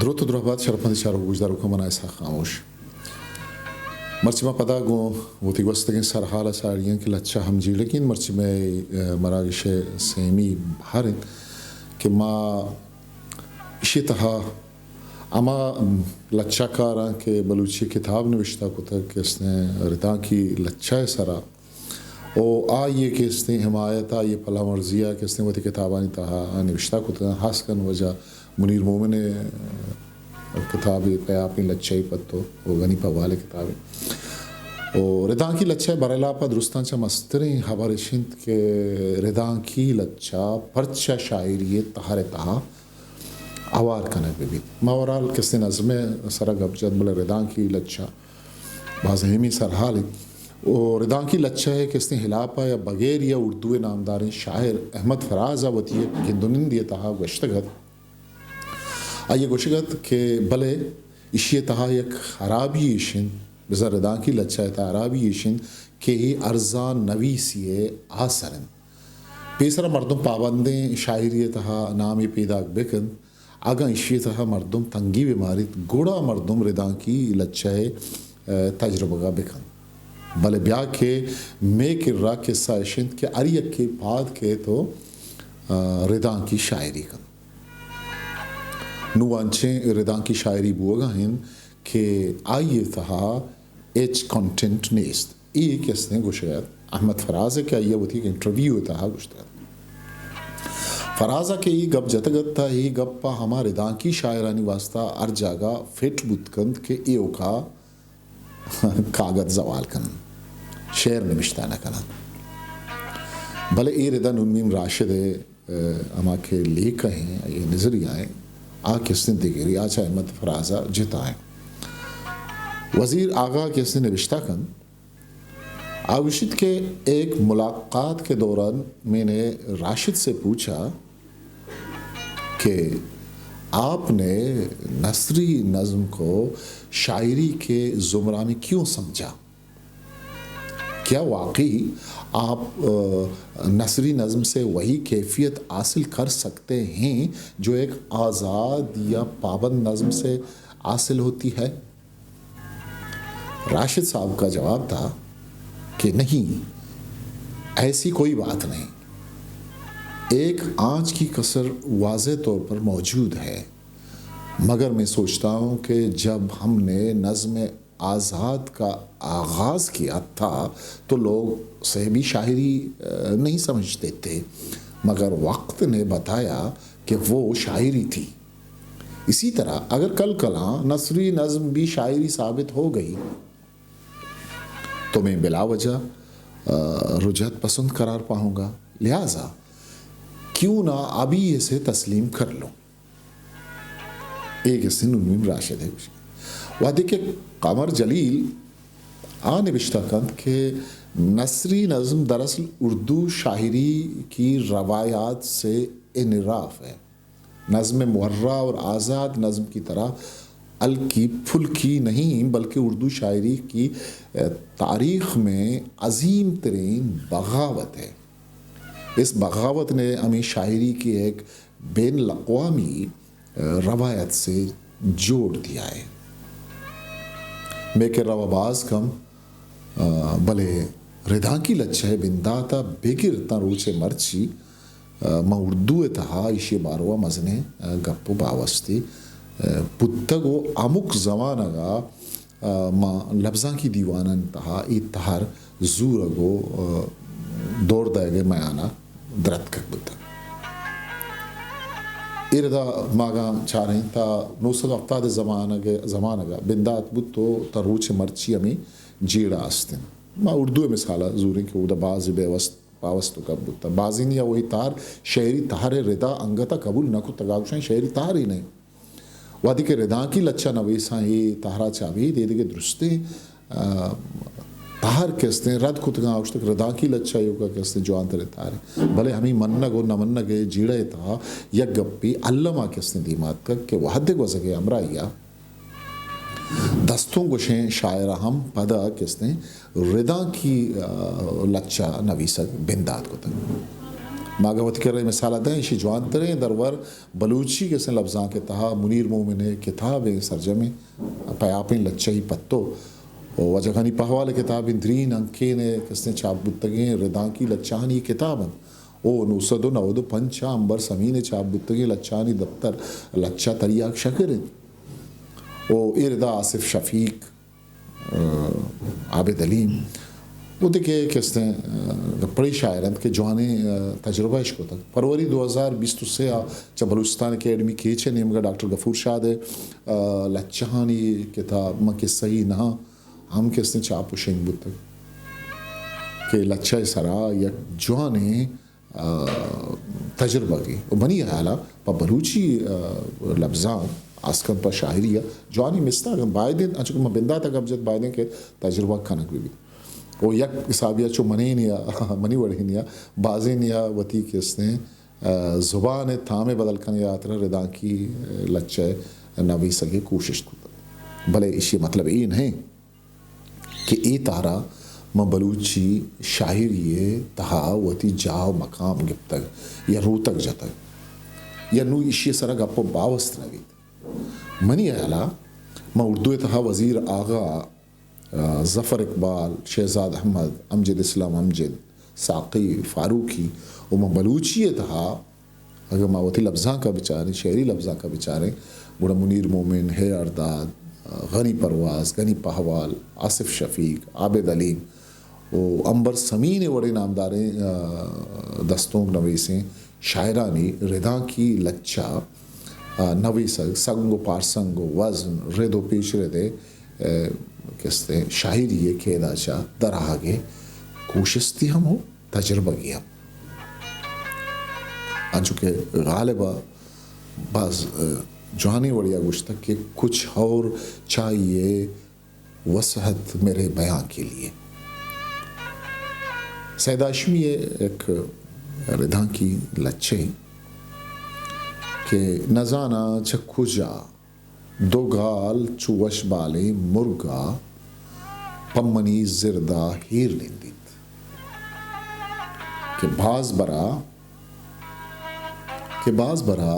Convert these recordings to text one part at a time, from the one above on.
دروت ءُ درہبات شرپمندیں چاروک ءُ گوشداروکاں، من آں اسحاق خاموش۔ مرچی ما پدا گوں وتی گوستگیں سرحال ءَ ساڑی ایں کہ لچہ ہم جیڑگی انت، مرچی مئے، اے، مراگش ءِ سیمی بہر انت کہ ما ایشی ءِ تہا ہما لچہ کاراں کہ بلوچی کتاب نوشتہ کتگ، کہ استیں ردانکی لچہ ءِ سرا، ءُ آئی ءِ کہ استیں حمایت، آئی ءِ پلہ مرزی ءَ کہ استیں وتی کتابانی تہا نوشتہ کتگ، ہاسکن واجہ منیر مومن ءِ کتابے پیاپیں لچہ ءِ پتو ءُ غنی پوال ءِ کتابے۔ ءُ ردانکی لچہ ءِ برہلاپ ءَ درستاں چہ مستریں ہبر اش انت کہ ردانکی لچہ پرچا شاعری ءِ تہر ءِ تہا ہوار کنگ بہ بیت۔ ما اوورال کسے نظم ءِ سرا گپ جت، بلے ردانکی لچہ باز اہمیں سرحالے۔ ءُ ردانکی لچہ ءِ کسے ہلاپ ءَ یا بغیر یا اردو ءِ نامداریں شاعر احمد فراز ءَ وتی یک گند ءُ نندے ءِ تہا گوشتگ ات۔ آئی ءَ گوشگ ات کہ بلے ایشی ءِ تہا یک ہرابی ایش انت، بزاں ردانکی لچہ ءِ تہا ہرابی ایش انت کہ اے ارزان نویسی ءِ آسر انت۔ پیسرا مردم پابندیں شاعری ءِ تہا نامے پیداک بہ کنت، اگاں ایشی ءِ تہا مردم تنگی بہ ماریت، گڑا مردم ردانکی لچہ ءِ، اے، تجربگ ءَ بہ کنت۔ بلے بیا کہ مئے کرا کسہ اش انت کہ ہر یکے پاد کیت ءُ، اے، ردانکی شاعری کنت۔ نوں انچیں ردانکی شاعری بوگ ءَ انت کہ آئی ءِ تہا ہچ کانٹینٹ نیست۔ اے کہ استیں گوشگ ءَ ات احمد فراز ءَ کہ آئی ءَ وتی یک انٹرویو ءِ تہا گوشتگ ات۔ فراز ءَ کہ اے گپ جتگ ات، تہ اے گپ پہ ہما ردانکی شاعرانی واستا ہر جاگہ فٹ بوت کنت کہ ایوکا کاگد زوال کنن، شعر نبشتہ نہ کنن۔ بلے اے ردا نون میم راشد ءِ، اے، ہما کہ لیکہ ایں، اے نظریہ ایں، آ کسیں دگری، آ چہ احمد فراز ءَ جتا ایں۔ وزیر آغا کسے نبشتہ کنت، آ گوشیت کہ ایک ملاقات کے دوران میں نے راشد سے پوچھا کہ آپ نے نثری نظم کو شاعری کے زمرہ میں کیوں سمجھا؟ کیا واقعی آپ، آ، نثری نظم سے وہی کیفیت حاصل کر سکتے ہیں جو ایک آزاد یا پابند نظم سے حاصل ہوتی ہے؟ راشد صاحب کا جواب تھا کہ نہیں، ایسی کوئی بات نہیں۔ ایک آنچ کی کثر واضح طور پر موجود ہے، مگر میں سوچتا ہوں کہ جب ہم نے نظم آزاد کا آغاز کیا تھا تو لوگ اسے بھی شاعری، آ، نہیں سمجھتے تھے، مگر وقت نے بتایا کہ وہ شاعری تھی۔ اسی طرح اگر کل کلاں نثری نظم بھی شاعری ثابت ہو گئی تو میں بلا وجہ، آ، رجعت پسند قرار پاؤں گا، لہذا کیوں نہ ابھی اسے تسلیم کر لوں۔ اے گسے نون میم راشد ءِ گوشگ۔ وہدے کہ قمر جلیل آ نبشتہ کنت کہ نثری نظم دراصل اردو شاعری کی روایات سے انحراف ہے۔ نظم محرہ اور آزاد نظم کی طرح ہلکی پھلکی نہیں، بلکہ اردو شاعری کی، اے، تاریخ میں عظیم ترین بغاوت ہے۔ اس بغاوت نے ہمیں شاعری کی ایک بین الاقوامی، اے، روایت سے جوڑ دیا ہے۔ مئے کرا باز کم، آ، بلے ردانکی لچہ ءِ بندات ءَ بگر تاں روچ ءِ مرچی، آ، ما اردو ءِ تہا ایشی ءِ باروا مزنیں، آ، گپ ءُ باوستے، آ، بوتگ ءُ ہمک زمانگ ءَ، آ، ما لبزانکی دیوانانی تہا اے تہر زورگ ءُ، آ، دور دئیگ ءِ میان ءَ درتکگ بوتگ۔ اے ردا ما اگاں چاریں تہ نو سد ءُ ہپتاد ءِ زمانگ، زمانگ ءَ بندات بوت ءُ تاں روچ ءِ مرچی ہمے جیڑہ است انت۔ ما اردو ءِ مثال ءَ زوریں کہ اودا بازیں بے وست، باوست ءُ گپ بوتگ۔ بازینی ءَ وہی تہر شعری تہر ءِ ردا انگت ءَ قبول نہ کتگ، آ گوشاں شعری تہرے نہ انت۔ وہدے کہ ردانکی لچہ نویساں اے تہر ءَ چہ ابید اے دگہ درستیں، آ، تہر کہ استیں رد کتگاں، آ گوشتگ ردانکی لچہ ایوک ءَ کہ استیں جوانتریں تہرے۔ بلے ہمے منگ ءُ نہ منگ ءِ جیڑہ ءِ تہا یک گپے الم ءَ کہ استیں دیما اتکگ کہ وہدے گوزگ ءِ ہمراہی ءَ دستونک گوشیں شاعر ءَ ہم پدا کہ استیں ردانکی، آ، لچہ نویسگ بندات کتگ۔ ما اگاں وتی کرا مثال ءَ دئیں، ایشی جوانتریں درور بلوچی کسیں لبزانک ءِ تہا منیر مومن ءِ کتابیں سرجمیں پیاپیں لچہی پتو و واجہ غنی پہوال ءِ کتابیں درین انکین ءِ کسیں چاپ بوتگیں ردانکی لچہانی کتاب انت۔ او نو سد و نود و پنچ ءَ امبر سمین ءِ چاپ بوتگیں لچہانی دپتر لچہ تریاک شکر انت۔ او اے ردا آصف شفیق، عابد علیم، وتی کہ کستیں، ء، گپڑی شاعر انت کہ جوانیں، ء، تجربہ اش کتگ۔ فروری دو ہزار بیست و سے ء چہ بلوچستان اکیڈمی کیچ ء نیمگ ء ڈاکٹر غفور شاد ء، ء، لچہانی کتاب من کسہی نہ آں ہم کستیں چاپ و شنگ بوتگ کہ لچہ ء سرا یک جوانیں ء، تجربگے۔ و منی ہیال ء پہ بلوچی، ء، لبزانک، آسکن پہ شاعری ء جوانی مستاگ انت۔ باید انت، انچو کہ من بندات ء گپ جت، باید انت کہ تجربہ کنگ بہ بیت۔ و یک حسابی ء چو منینی ء، منی وڑینی ء، بازینی ء وتی کستیں، ء، زبان ء تام ء بدل کنگ ء ہاترا ردانکی، ء، لچہ ء نویسگ ء کوشست کتگ۔ بلے ایشی مطلب اے نہ انت کہ اے تہرا من بلوچی شاعری ء تہا وتی جاہ و مقام گپتگ یا روتگ جتگ یا نوں ایشی ء سرا گپ و باوست نہ بیت۔ منی ہیالا من اردو ء تہا وزیر آغا، ء، ظفر اقبال، شہزاد احمد، امجد اسلام امجد، ساقی، فاروقی و من بلوچی ء تہا اگاں ما وتی لبزانک ء بچاریں، شعری لبزانک ء بچاریں، گڑا منیر مومن، اے آر داد، غنی پرواز، غنی پہوال، آصف شفیق، عابد علیم و امبر سمین ء وڑیں نامداریں، ء، دستونک نویسیں شاعرانی ردانکی لچہ، ء، نویسگ، سنگ و پارسنگ و وزن، رد و پیش رد ء، ء، کستیں شاعری ء قید ء چہ درآہگ ء کوشستی ہم ہو۔ تجربگی ہم۔ انچو کہ غالب ء باز، ء، جوانیں وڑیا گوشتگ کہ کچھ اور چاہیے وسعت میرے بیاں کے لیے۔ سید ہاشمی ء یک ردانکی لچہ کہ نزاناں چہ کجا دو گال چو وش بالیں مرگ ء پہ منی زرد ء ہیر نندیت کہ باز برا، کہ باز برا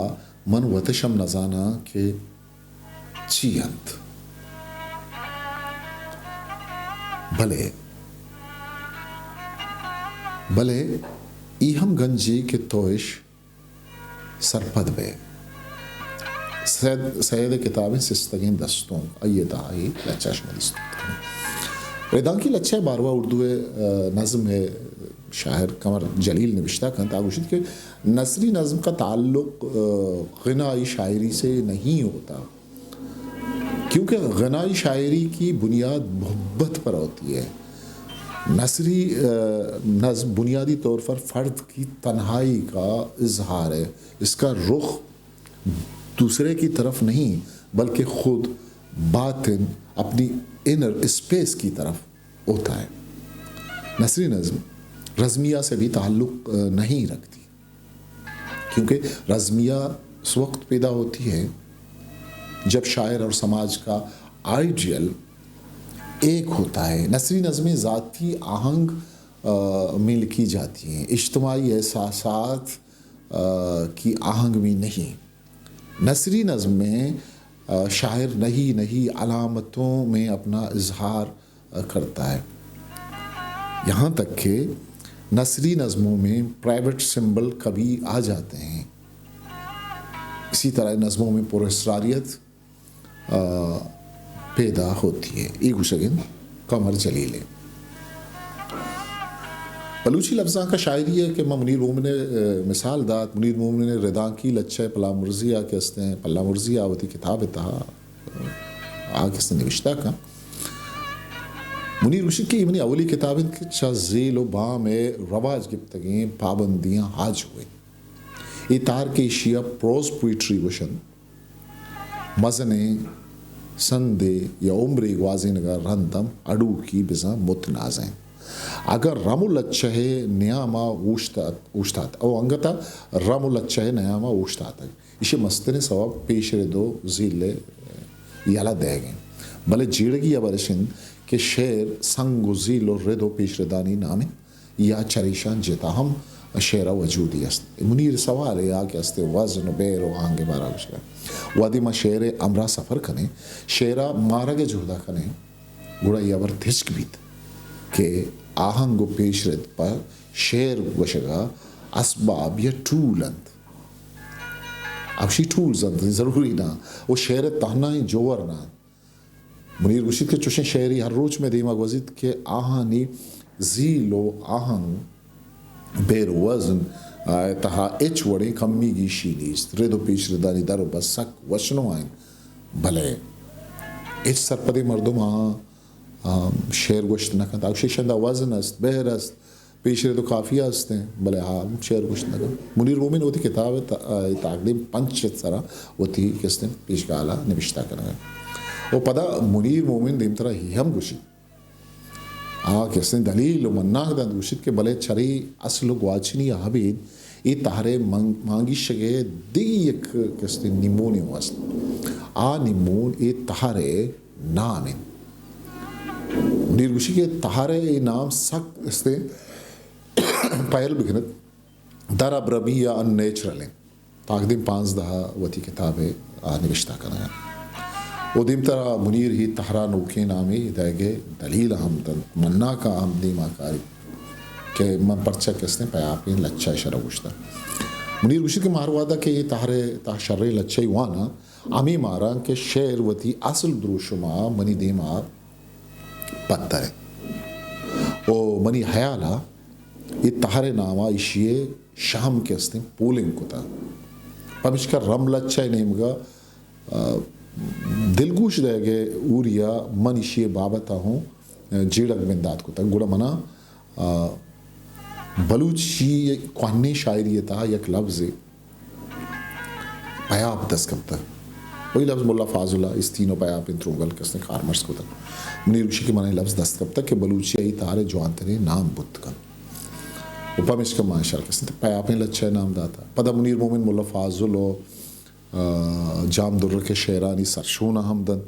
من وتش ہم نزاناں کہ چی انت۔ بلے، بلے ای ہم گنجی کہ توش سرپد بئے۔ سید، سید ء کتابیں سستگیں دستونک، آئی ء تہا اے لچہ شما دیست کت کنیں۔ ردانکی لچہ ء باروا اردو ء، ء، نظم ء شاعر قمر جلیل نبشتہ کنت، آ گوشیت کہ نثری نظم کا تعلق، ء، غنائی شاعری سے نہیں ہوتا۔ کیونکہ غنائی شاعری کی بنیاد محبت پر ہوتی ہے۔ نثری، ا، نظم بنیادی طور پر فرد کی تنہائی کا اظہار ہے۔ اس کا رخ دوسرے کی طرف نہیں، بلکہ خود، باطن، اپنی انر اسپیس کی طرف ہوتا ہے۔ نثری نظم رزمیہ سے بھی تعلق، ا، نہیں رکھتی۔ کیونکہ رزمیہ اس وقت پیدا ہوتی ہے جب شاعر اور سماج کا آئیڈیل ایک ہوتا ہے۔ نثری نظمیں ذاتی آہنگ، آ، میں لکھی جاتی ہیں، اجتماعی احساسات، آ، کی آہنگ میں نہیں۔ نثری نظم میں، آ، شاعر نئی نئی علامتوں میں اپنا اظہار کرتا ہے۔ یہاں تک کہ نثری نظموں میں پرائیویٹ سمبل کبھی آ جاتے ہیں۔ اسی طرح نظموں میں پراسراریت، آ، پیدا ہوتی ہے۔ اے گوشگ انت قمر جلیل ء۔ بلوچی لبزانک ء شاعری ء کہ من منیر مومن ء، آ، مثال دات، منیر مومن ء ردانکی لچہ پلامرزی ء کہ استیں، پلامرزی ء وتی کتاب ء تہا آ کسے نوشتہ کن۔ منیر گوشیت کہ اے منی اولی کتاب انت کہ چہ زیل و بام ء رواج گپتگیں پابندیاں آجو انت۔ اے تہر کہ ایشی ء پروز پوئٹری گوشنت، مزنیں سندے یا عمرے گوازینگ ء رند ہم اڈوکی بزاں متنازع انت۔ اگاں رم و لچہ ء نیام ء اوشتات، اوشتات، او انگت ء رم و لچہ ء نیام ء اوشتاتگ۔ ایشی ء مستریں سوب پیش رد و زیل ء یلہ دئیگ انت۔ بلے جیڑگی ہبر اش انت کہ شعر سنگ و زیل و رد و پیش ردانی نام انت یا چریشاں جتا ہم شعر ء وجودی است۔ منیر سوال ء آ کہ است وزن و بیر و آہنگ ء بارا گوشگ ء۔ وہدے ما شعر ء ہمراہ سفر کنیں، شعر ء مارگ ء جہد ء کنیں، گڑا اے ہبر تچک بیت کہ آہنگ و پیش رد پہ شعر گوشگ ء اسباب یا ٹول انت۔ اوشی ٹولز انت، ضروری نہ، و شعر ء تہنائیں جوہر نہ انت۔ منیر گوشیت کہ چوشیں شعری ہر روچ مئے دیما گوزیت کہ آہانی زیل و آہنگ، بیر و وزن ء تہا ہچ وڑیں کمی گیشی نیست۔ رد و پیش ردانی در و بس سک وشنوا انت، بلے ہچ سرپدیں مردم آہاں، آ، شعر گوشت نہ کنت۔ آ گوشی شندا وزن است، بیر است، پیش رد و قافیہ است انت، بلے آ ہم شعر گوشت نہ کنت۔ منیر مومن وتی کتاب ء تا-، ء تاکدیم پنچ ء سرا وتی کستیں پیشگال ء نبشتہ کنگ ء۔ و پدا منیر مومن دیمترا ہی ہم گوشیت، آ کستیں دلیل و مناک دنت، گوشیت کہ بلے چرے اصل و گواچنی آبید اے تہر ء من-، مانگیشگ ء دگہ یک کستیں نیمونے است۔ آ نیمون اے تہر ء نام انت۔ منیر گوشی کہ تہر ء اے نام سک استیں پہل بکنت، در ابرمی یا ان نیچرل انت۔ تاکدیم پانزدہ ء وتی کتاب ء آ نبشتہ کنگ ء۔ و دیمترا منیر ہی تہرا نوکیں نامے دئیگ ء دلیل ہم دنت، مناکاں ہم دیما کاریت کہ من پرچا کستیں پیاپیں لچہ ء شرا گوشتہ۔ منیر گوشیت کہ ماہر وہدا کہ اے تہر ء تہا شریں لچہ ء واناں، ہمے ماراں کہ شعر وتی اصل دروشم ء منی دیما پدر انت۔ و منی ہیال ء اے تہر ء نام ء ایشی ء شہم کہ استیں پولنگ کتگ۔ پمیشکا رم لچہ ء نیمگ ء، آ، دلگوش دئیگ ء اوری ء من ایشی ء بابت ء ہوں، آ، جیڑگ بندات کتگ۔ گڑا منا، آ، بلوچی کوہنیں شاعری ء تہا یک لبزے پیاپ دست کپتگ۔ وہی لبز ملا فاضل ء استین و پیاپیں ترونگل کستیں کارمرز کتگ۔ منیر گوشی کہ من اے لبز دست کپتگ کہ بلوچی ء اے تہر ء جوانتریں نام بوت کنت۔ و پمیشکا ما شر کستیں پیاپیں لچہ ء نام داتگ۔ پدا منیر مومن ملا فاضل و، آ، جام درک ء شعرانی سرشون ء ہم دنت،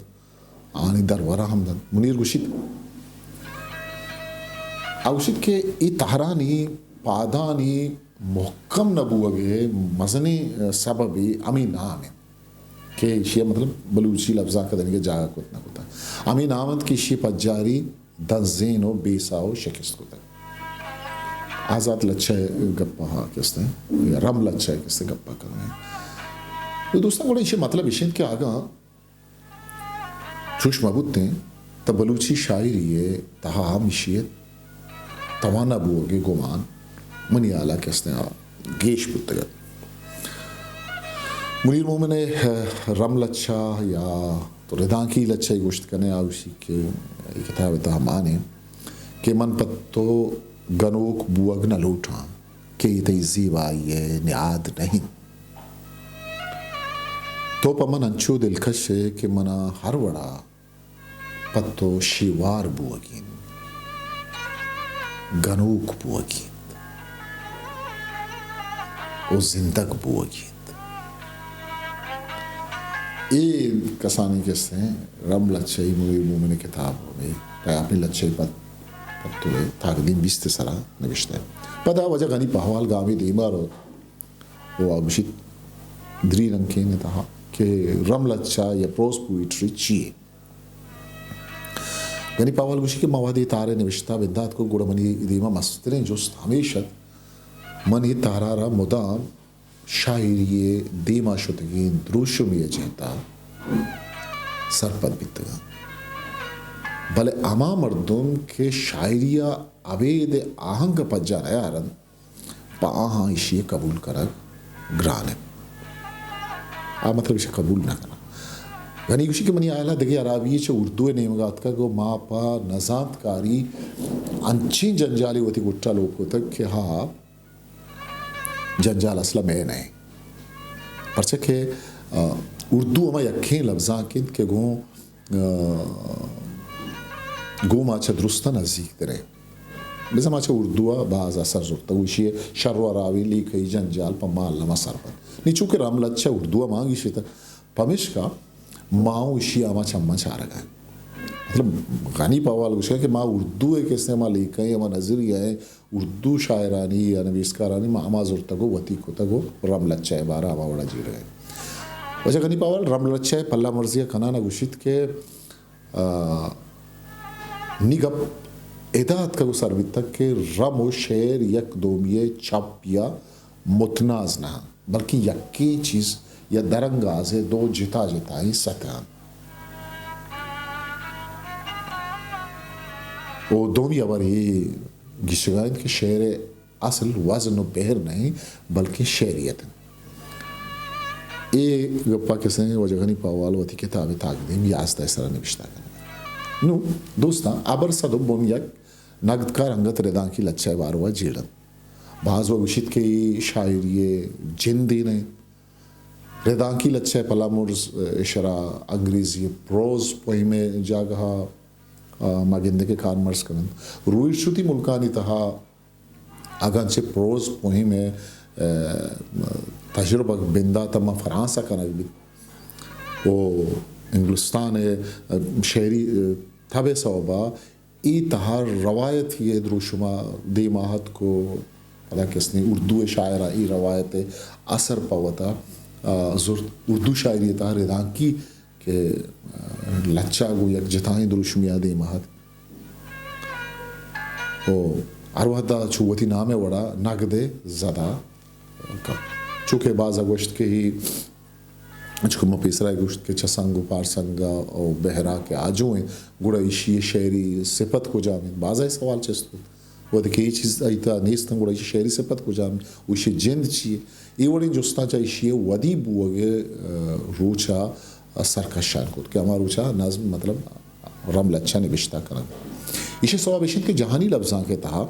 آنی درور ء ہم دنت۔ منیر گوشیت، آ گوشیت کہ اے تہرانی پادانی مہکم نہ بوگ ء مزنیں سببے ہمے نام انت کہ ایشی ء مطلب بلوچی لبزانک ء دنیگہ جاگہ کت نہ کتگ۔ ہمے نام انت کہ ایشی ء پجاری دنزین و بیسا و شکست کتگ۔ آزات لچہ ء گپ ء کہ استیں، رم لچہ ء کہ استیں گپ ء کنگ ء۔ تو دوستاں گڑا ایشی ء مطلب ایش انت کہ اگاں چوش مہ بوتیں، تہ بلوچی شاعری ء تہا ہم ایشی ء توانا بوگ ء گمان منی ہیال ء کہ استیں آ گیش بوتگ ات۔ منیر مومن ء رم لچہ یا تو ردانکی لچہ ء گوشت کنے، آ گوشی کہ اے کتاب ء تہا مان انت کہ من پہ تو گنوک بوگ نہ لوٹاں کہ اے تئی زیبائی ء نیاد نہ انت۔ تو پہ من انچو دلکش ئے کہ منا ہر وڑا پہ تو شیوار بوگی انت، گنوک بوگی انت و زندگ بوگی انت۔ اے کسانیں کسہ ایں، رم لچہ ء منیر مومن ء کتاب ہمے پیاپیں لچہ ء پد، پد تو ء تاکدیم بیست ء سرا نبشتہ۔ پدا واجہ غنی پہوال گامے دیما روت و آ گوشیت دری رنکین ء تہا کہ رم لچہ یا پروز پوئٹری چی یے؟ غنی پہوال گوشی کہ ما وہدے تہر ء نبشتہ بندات کت، گڑا منی دیما مستریں جست ہمیش ات، من اے تہرا را مدام شاعری ء دیما شتگیں دروشمے ء جہت ء سرپد بیتگاں۔ بلے ہما مردم کہ شاعری ء ابید ء آہنگ ء پجا نیارنت، پہ آہاں ایشی ء قبول کنگ گران انت۔ آ مطلب ایشی قبول نہ کناں۔ غنی گوشی کہ منی ہیال ء دگہ ہرابی چہ اردو ء نیمگا اتکگ و ما پہ نزانتکاری انچیں جنجالے وتی گٹا لوٹ کتگ کہ ہا جنجال اصل ء مئے نہ انت۔ پرچا کہ، آ، اردو ہما یکیں لبزانک انت کہ گوں، آ، گوں ما چہ درست ء نزیک تر انت۔ بزاں ما چہ اردو ء باز اثر زرتگ و ایشی ء شر و ہرابی لیکہی جنجال پہ ما الما سر بنت۔ نی چونکہ رم لچہ اردو ء مان گیشتگ، پمیشکا ما اوں ایشی ء ہما چماں چارگ ء انت۔ مطلب، غنی پاوال گوشگ کہ ما اردو ء کہ استیں، ما لیکہ ایں، ما نظریہ ایں، اردو شاعرانی یا نویسکارانی ما ہما زرتگ و وتی کتگ و رم لچہ ء بارہ ہما وڑا جیڑگ ء۔ واجہ غنی پاوال رم لچہ ء پلہ مرزی ء کنان ء گوشیت کہ، آ، نی گپ ادا اتکگ و سر بیتگ کہ رم و شعر یک دومی ء چپ یا متناز نہ انت، بلکیں یکیں چیز یا درانگازے دو جتا جتائیں سطح انت۔ و دومی ہبر اے گیشگا انت کہ شعر ء اصل وزن و بحر نہ انت، بلکیں شعریت انت۔ اے گپا کہ استیں واجہ غنی پاوال وتی کتاب تاکدیم یازدہ ء سرا نبشتہ کنت۔ نوں دوستاں، ہبر سد و بن یک نگدکار انگت ردانکی لچہ ء باروا جیڑ انت۔ باز و گوشیت کہ اے شاعری ء جندے نہ انت۔ ردانکی لچہ ء پلامرز ء شرا انگریزی ء پروز پوئم ء جاگہ ء، آ، ما گندیں کہ کارمرز کننت۔ رویشتی ملکانی تہا اگاں چہ پروز پوئم ء، آ، تجربہ بندات ء ما فرانس ء کنگ بیت و انگلستان ء، آ، شعری، آ، تب ء سوب ء اے تہا روایتی ء دروشم ء دیم ء اتک و پدا کہ استیں اردو ء شاعراں اے روایت ء اثر پہ وتا، آ، زرت۔ اردو شاعری ء تہا ردانکی کہ، آ، لچہ گوں یک جتائیں دروشمے ء دیم ء اتک و ہر وہد ء چو وتی نام ء وڑا نگد ء زد ء کپت۔ چو کہ باز ء گوشت کہ اے انچو کہ ما پیسرا گوشت کہ چہ سنگ و پارسنگ ء و بحر ء کہ آجو انت، گڑا ایشی ء شعری صفت کجام انت؟ بازا اے سوال چست بوت۔ وہدے کہ اے چیز آئی تہا نیست انت، گڑا ایشی ء شعری صفت کجام انت؟ و ایشی ء جند چی انت؟ اے وڑیں جستاں چہ ایشی ء ودی بوگ ء، آ، روچ ء سرکشان کت کہ ہما روچ ء نظم، مطلب، رم لچہ نبشتہ کنگ۔ ایشی ء سوب ایش انت کہ جہانی لبزانک ء تہا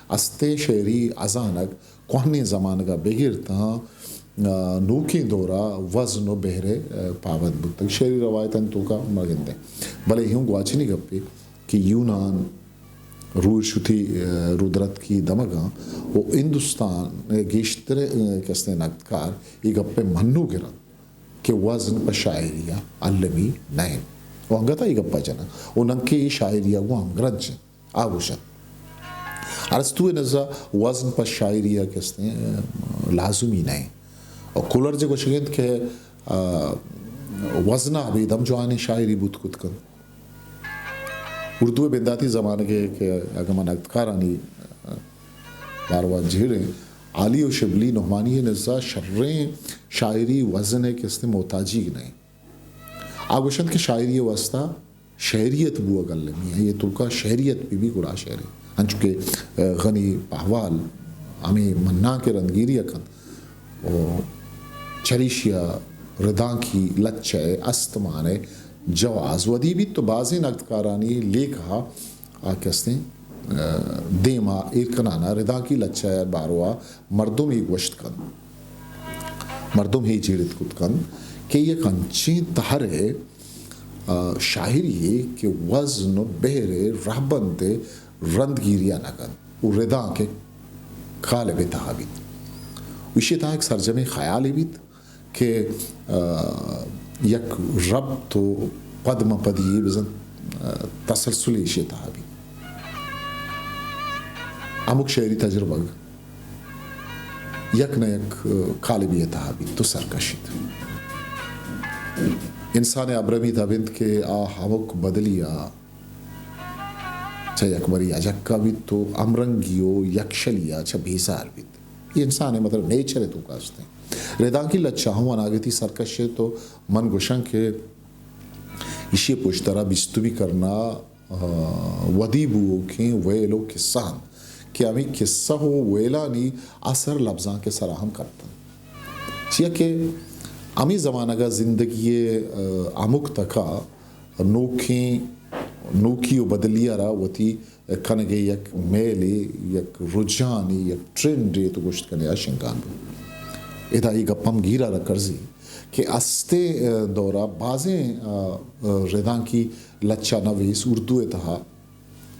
استیں شعری ہزانگ کوہنیں زمانگ ء بگر تاں، آ، نوکیں دور ء وزن و بحر ء، آ، پابند بوتگ۔ شعری روایتانی توکا ما گندیں۔ بلے اے ہم گواچنی گپے کہ یونان، رویشتی، آ، رودرتکی دمگاں و ہندوستان ء گیشتریں، آ، کستیں نگدکار اے گپ ء منوگر انت کہ وزن پہ شاعری ء المی نہ انت و انگت ء اے گپ ء جنن و ننکہ اے شاعری ء گوں ہمگرنچ انت۔ آ گوشت، ارسطو ء نزا وزن پہ شاعری ء کستیں، آ، لازمی نہ انت۔ و کولرج ء گوشگ انت کہ، آ، وزن ء ابید ہم جوانیں شاعری بوت کت کنت۔ اردو ء بنداتی زمانگ ء کہ اگاں ما نگدکارانی، آ، باروا جیڑیں، عالی و شبلی نعمانی ء نزا شریں شاعری وزن ء کستیں محتاجیگ نہ انت۔ آ گوشنت کہ شاعری ء واسطہ شعریت بوگ المی، آئی ء تلکا شعریت بہ بی گڑا شعر انت۔ انچو کہ، آ، غنی پہوال ہمے مناں کہ رندگیری ء کنت و چریشی ء ردانکی لچہ ء استمان ء جواز ودی بیت تو بازیں نگدکارانی لیکہ ء آ کہ استیں، آ، دیم ء ایر کنان ء ردانکی لچہ ء باروا مردم اے گوشت کنت، مردم اے جیڑت کت کنت کہ یک انچیں تہرے، آ، شاعری یے کہ وزن و بحر ء رہبند ء رندگیری ء نہ کنت و ردانک ء کالب ء تہا بیت۔ و ایشی ء تہا یک سرجمیں خیالے بیت کہ، آ، یک ربط و پدمپدی بزن، آ، تسلسل ایشی تہا بیت۔ ہمک شعری تجربگ یک نہ یک، آ، کالبی تہا بیت تو سرکشیت۔ انسان ابرمی تب انت کہ آ ہمک بدلی آ چہ یکبری اجکہ بیت و ہمرنگی و یکشلی ء چہ بیزار بیت۔ اے انسان ء مطلب نیچر ء توکا است انت۔ ردانکی لچہ ہم اناگتی سرکش انت و من گوشاں کہ ایشی ء پشت ء را بیستمی کرن ء، آ، ودی بوؤکیں ویل و کسہ انت کہ ہمے کسہ و ویلانی اثر لبزانک ء سرا ہم کپت انت۔ چیا کہ ہمے زمانگ ء زندگی ء، آ، ہمک تک ء نوکیں، نوکی و بدلی ء را وتی کنگ ء یک میلے، یک رجحانے، یک ٹرینڈے تو گوشت کنے آ شنگان بوت۔ ادا اے گپ ہم گیر ء را کرزی کہ استیں، آ، دور ء بازیں، آ، آ، ردانکی لچہ نویس اردو ء تہا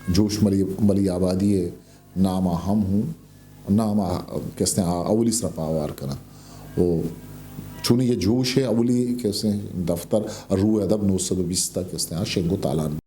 جوش ملی، ملی آبادی ء نام ء ہم ہوں، نام ء کستیں آ اولی سرپا ہوار کناں۔ و چونی یہ جوش ء اولی کستیں دفتر روح ادب نو سد و بیست ء کستیں آ شنگ و تالان۔